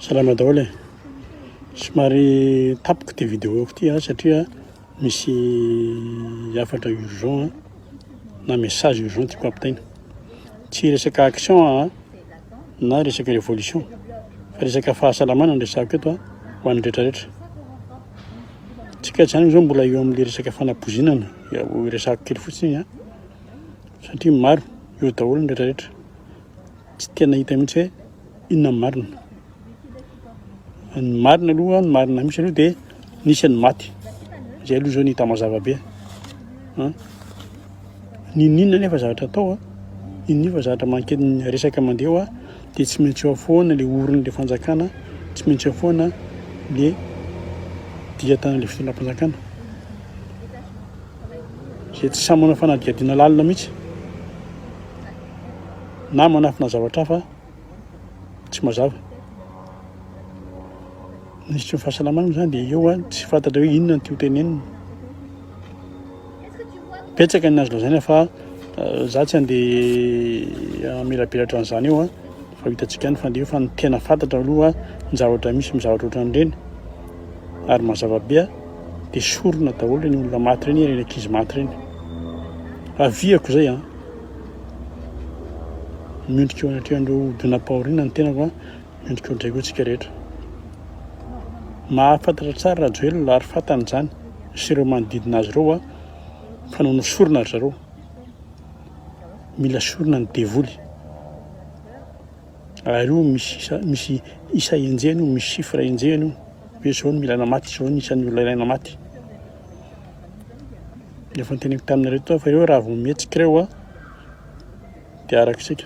Salama daholo e. Somary tapoko ity vidéo-ko ity a satria misy hafatra urgent na message urgent tiako ampitaina. Tsy resaka action a na resaka révolution fa resaka fahasalamana no resahako eto a ho an'ny rehetrarehetra. Tsika zany zao mbola eo amin'le resaka fanapoizinana, resahako kely fotsiny iny a satria maro eo daholo ny rehetrarehetra. Tsy tena hita mihitsy hoe inona ny marina. Ny marina aloha, ny marina misy aloha dia nisy ny maty. Izay aloha izao ny hita mazava be. N'inon'inona nefa zavatra atao a, n'inon'inona fa zavatra mankeny resaka mandeha eo a, dia tsy maintsy eo foana le oron'le fanjakana, tsy maintsy eo foana le dia tanan'le fitondram-panjakana. Izay tsy sahy manao fanadihadiana lalina mihitsy na manafina zavatra hafa tsy mazava. Minisitry ny fahasalamana moa izany dia eo a, tsy fantatra hoe inona no tiako tenenina. Betsaka ny azo lazaina fa za tsy andeha hamelabelatra an'izany eo a, fa ho hitantsika any fa andeha eo fa ny tena fantatra aloha ny zavatra misy amin'ny zavatra ohatran'ireny ary mazava be a, dia sorona daholo ireny olona maty ireny, ireny ankizy maty ireny. Aviako izay an. Miondrika eo anatrehan'ireo donam-pahoriana ny tenako an, miondrika eo indray koa tsika rehetra. Mahafantatra tsara Rajoelina ary fantany izany sy ireo manodidina azy ireo an, fa nanao sorona ry zareo. Mila sorona ny devoly. Ary io misy isa misy isa enjehina io, misy chiffre enjehina io, hoe zao ny mila maty, zao ny isan'ny olona ilaina maty. Efa noteneniko taminareo teo fa ireo raha vao mihetsika ireo a, dia araka isika.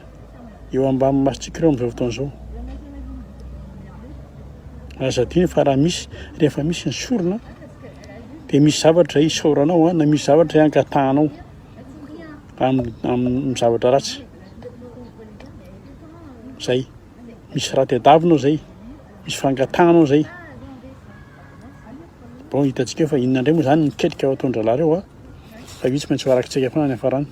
Eo ambany masontsika ireo amin'izao fotoana izao. Aza adino fa raha misy, rehefa misy ny sorona, dia misy zavatra isaoranao na misy zavatra angatahanao amin'ny zavatra ratsy. Zay. Misy raha tadiavina ao zay. Misy fangatahana ao zay. Bon, hitantsika eo fa inona indray moa zany ny ketrika ao ataon-drahalahy reo a. Fa io tsy maintsy ho arakitsika foana any am-farany.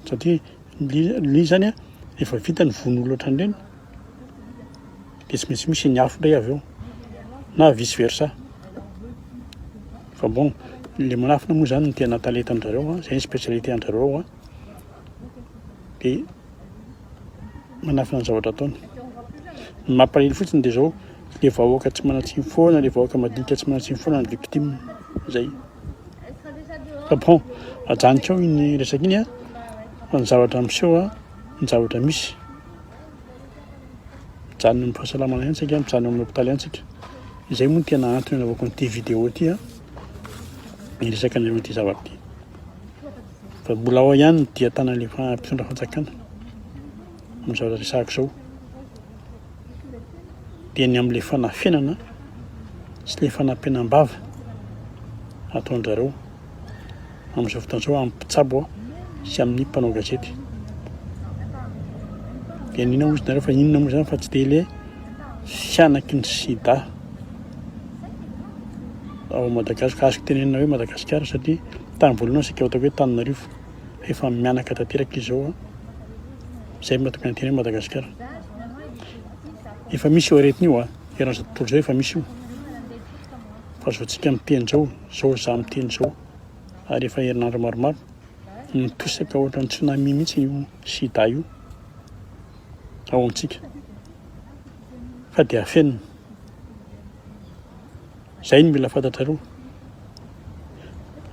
Satria le izy zany a, rehefa vita ny vono olona ohatran'ireny, dia tsy maintsy misy ny afo indray avy eo. Na vice versa. Fa bon, le manafina moa zany no tena talentan-dry zareo a, zay ny spécialité an-dry zareo ao a. Dia manafina ny zavatra ataony. Ny mampalahelo fotsiny dia zao, le vahoaka tsy manan-tsiny foana, le vahoaka madinika tsy manan-tsiny foana ny victime. Zay. Fa bon, ajanoko eo iny resaka iny a, fa ny zavatra miseho a, ny zavatra misy. Mijanona amin'ny fahasalamana ihany tsika, mijanona amin'ny hopitaly ihany tsika. Izay moa no tena antony anaovako an'ity vidéo ity a, ny resaka ny amin'ity zavatra ity. Fa mbola ao ihany ny dia tanan'ilay mpitondra fanjakana amin'ny zavatra resahako izao. Dia ny amin'ilay fanafenana sy ilay fanampenam-bava ataon-dRareo amin'izao fotoana izao amin'ny mpitsabo sy amin'ny mpanao gazety. Dia nino hozy nareo fa inona moa izany fa tsy dia ilay fianaky ny sida ao Madagasikara, azoko tenenina hoe Madagasikara satria Tany voalohany saika ho ataoko hoe Tananarivo fa efa mihanaka tanteraka izy izao an! Izay no mahatonga ny teny hoe Madagasikara. Efa misy io aretina io an! Eran'izao tontolo izao efa misy io. Fa zao tsika miteny izao, izao za miteny izao ary efa herinandro maromaro mitosaka ohatran'ny tsunami mihitsy io sida io ao amintsika fa dia afenina. Zay no mila fantatrareo.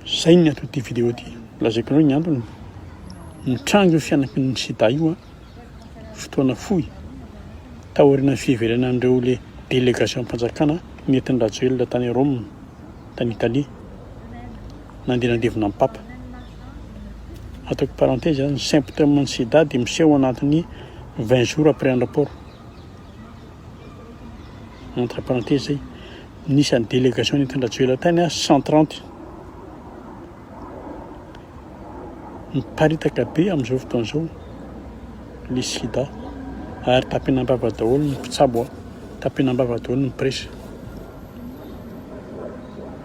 Zay ny anton'ity vidéo ity. Lazaiko anareo ny antony. Mitranga io fianakin'ny sida io an, fotoana fohy taorian'ny fiverenan'ireo le délégation-mpanjakana nentin'i Rajoelina tany Rome, tany Italie, nandeha nandevina ny Papa. Ataoko parenthèse, ny symptôme ny sida dia miseho anatin'ny 20 jours après un rapport. Entre parenthèse zay, nisy an'ny délégation nentin-dRajoelina tany a 130. Miparitaka be amin'izao fotoana izao le sida ary tapenam-bava daholo ny mpitsabo a, tapenam-bava daholo ny presse.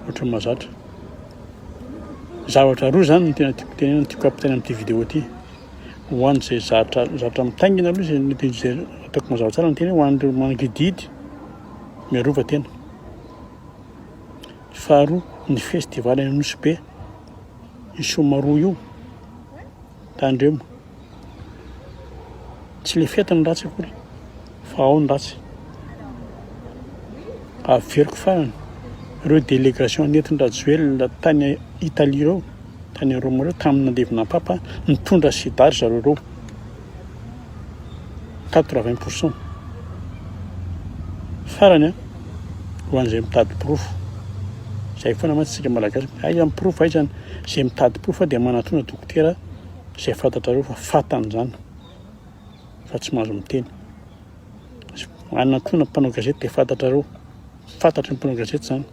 Ohatran'ny mahazatra. Zavatra roa zany no tena tiako tenenina, tiako ampitaina amin'ity vidéo ity. Ho an'izay zatra zatra mitaingina aloha izay mety izay ataoko. Ataoko mazava tsara ny teny hoe ho an'ireo mangidihidy, miarova tena. Faharoa, ny festival any Nosy Be, io Somaroho io, tandremo. Tsy le fety no ratsy akory fa ao ny ratsy. Averiko farany, ireo délégation nentin-dRajoelina tany Italie ireo, tany Roma ireo, tamin'ny nandevina ny Papa, nitondra sida ry zareo ireo. 80 pourcent. Farany an, ho an'izay mitady porofo, izay foana mantsy isika Malagasy, aiza ny porofo, aiza ny, izay mitady porofo dia manatona dokotera izay fantatrareo fa fantany izany fa tsy mahazo miteny. Manatona mpanao gazety dia fantatrareo, fantatry ny mpanao gazety izany.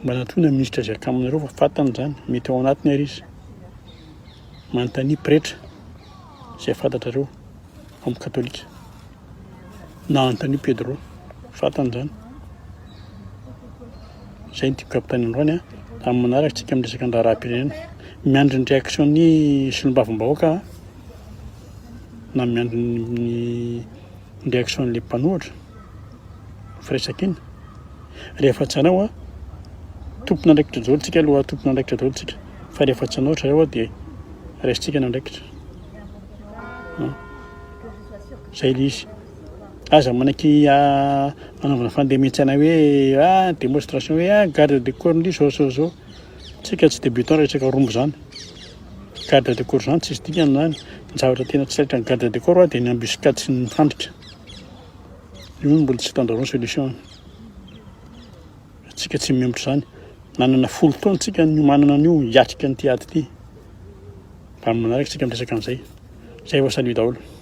Manatona minisitra izay akamonareo fa fantany izany, mety ao anatiny ary izy. Manontania pretra izay fantatrareo ao amin'ny katolika. Na anontanio Pedro, fantany izany. Izay no tiako hampitaina androany an. Amin'ny manaraka tsika miresaka ny raharaham-pirenena. Miandry ny réaction ny solombavambahoaka na miandry ny réaction an'ilay mpanohitra. Firaisankina. Rehefa tsy hanao an, tompon'andraikitra daholo tsika aloha, tompon'andraikitra daholo tsika. Fa rehefa tsy hanao ry zareo dia raisintsika ny andraikitra. Zay ilay izy. Aza manaiky anaovana fandemen-tsaina hoe ah démonstration hoe ah garde de corps ndry zao zao zao. Tsika tsy débutant resaka rombo zany. Garde de corps zany tsisy dikany zany. Ny zavatra tena tsy taitra ny garde de corps dia ny embuscade sy ny fandrika. Io no mbola tsy hitan-dRaron solution. Tsika tsy mihemotra zany. Nanana folo taona tsika niomanana an'io hiatrika an'ity ady ity. Raha manaraka tsika miresaka an'izay. Zay vao salut daholo.